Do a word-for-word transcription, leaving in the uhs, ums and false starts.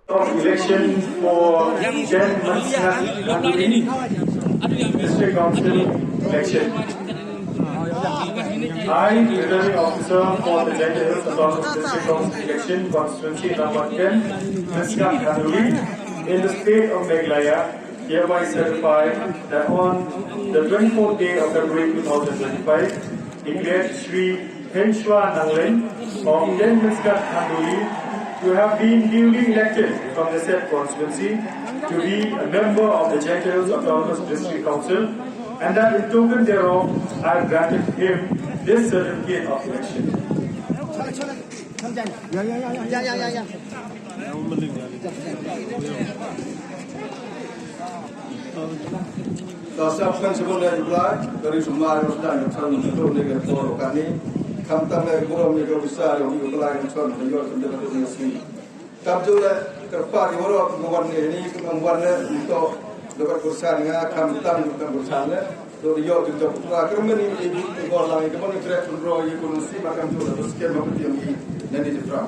Of election for ten Mensngat Khanduli District Council election. I, the returning officer for the Jaintia Hills Autonomous District Council election constituency number ten, Mensngat Khanduli, in the state of Meghalaya, hereby certify that on the twenty-fourth day of February two thousand twenty-five, declared Shri Henshwa Nanglen of ten Mensngat Khanduli to have been duly elected from the said constituency to be a member of the Jaintia Hills Autonomous District Council, and that in token thereof I have granted him this certificate of election. Ka sap kan sebon da yuklai, dari semua harus dah yang selalu tentu ni ke toro kani. Kam tam le burom ni ke besar yang yuklai yang son yang yor sendiri tu ni sini. Kam tu le kerpa di waro ke wan ni ni ke wan le untuk dapat kursan nga kam tam tam kursan le. Tu di yor tu tu lah kermen ni ibu tu kau lah ke mana kerja pun ro ibu nasi makan tu lah terus ke mau tiang ni nanti jepra.